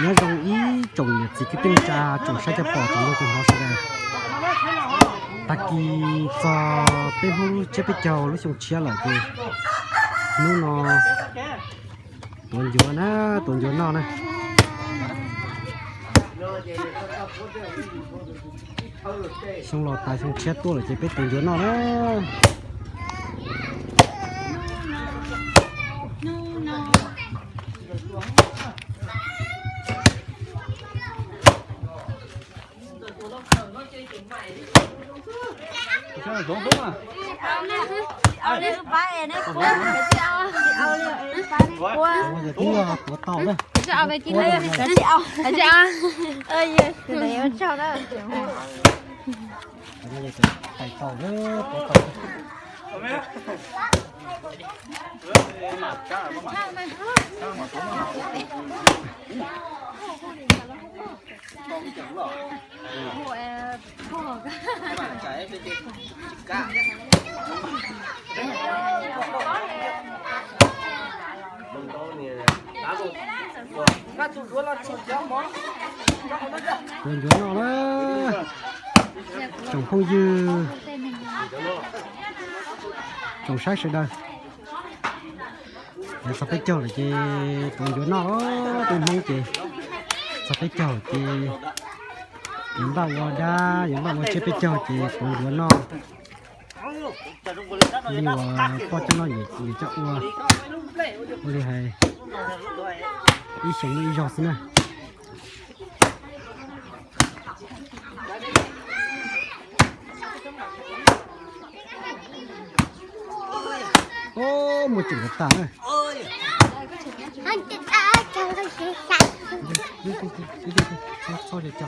Nyob zoo ib tsoom niam txiv kwv tij neej tsa, tsoom saib cov pom tsoom mloog tsoom hmov sawv daws. Tag kis txog peb hnub tsiab peb caug lub xyoo tshiab lawm ces hnub no tuav ncuav na, tuav ncuav noj na. Xyoo los tas xyoo tshiab tuaj lawm ces peb tuav ncuav noj na. Tuav ncuav noj na, tsoom phooj ywg, tsoom saib sawv daws. Txog peb caug lawm ces tuav ncuav noj, peb Hmoob ces txog peb caug ces yuav npaj ua dab, yuav npaj ua tsiab peb caug ces tuav ncuav noj. Li uas poj coj noj yim coj ua, ua li hais ib xyoos muaj ib zaug xwb na. Muaj tseem tas na. Txhob txhob co.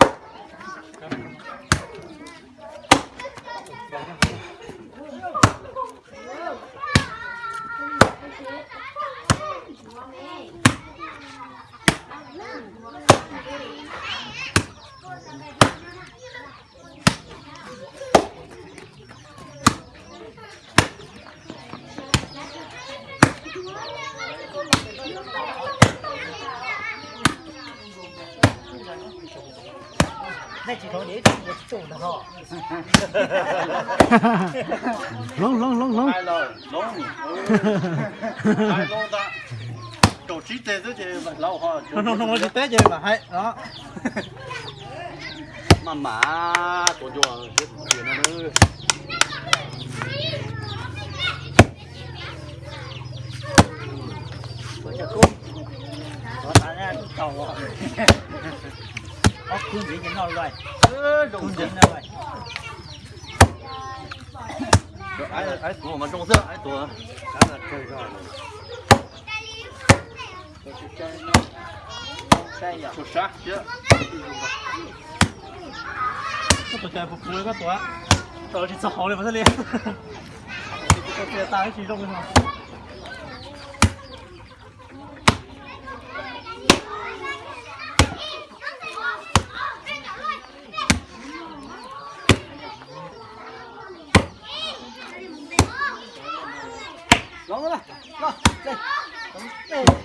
Hloov hloov hloov hloov. Hloov hloov tsis teb ces mam hais os. Maj mam tuav ncuav thiab tus tiag no. Ob kub ntxiv ces noj luaj. Aib tuav mas zoo xwb aib tuav. Koj tuav cai puas puv koj tuav, tau tsis txog hauv li mas thiaj li. Koj txiav tas tsis zoo li no.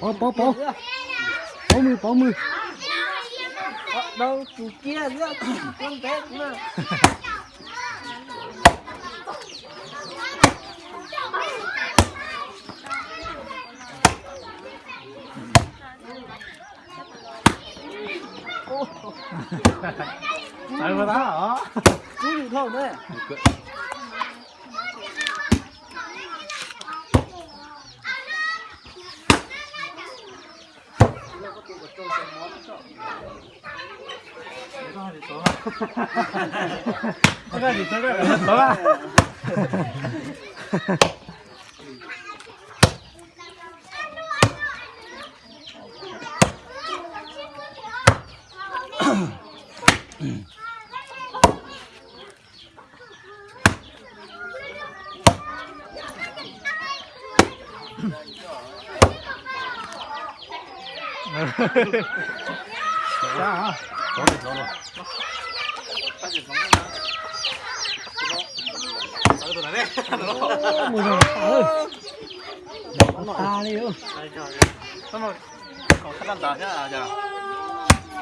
Pauv, pauv, pauv. Pauv mws, pauv mws. Mus zoo tas li.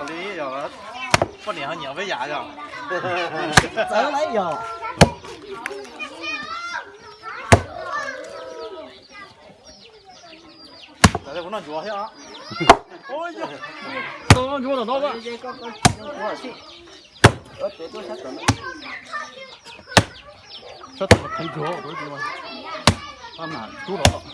Li yog poj niam ho nyiam peb yam yog. Txawv lawm yog. Txawv li kuv noj ncuav thiab os. Noj ncuav tom no. Sab tom qhov ncuav, mas rub los.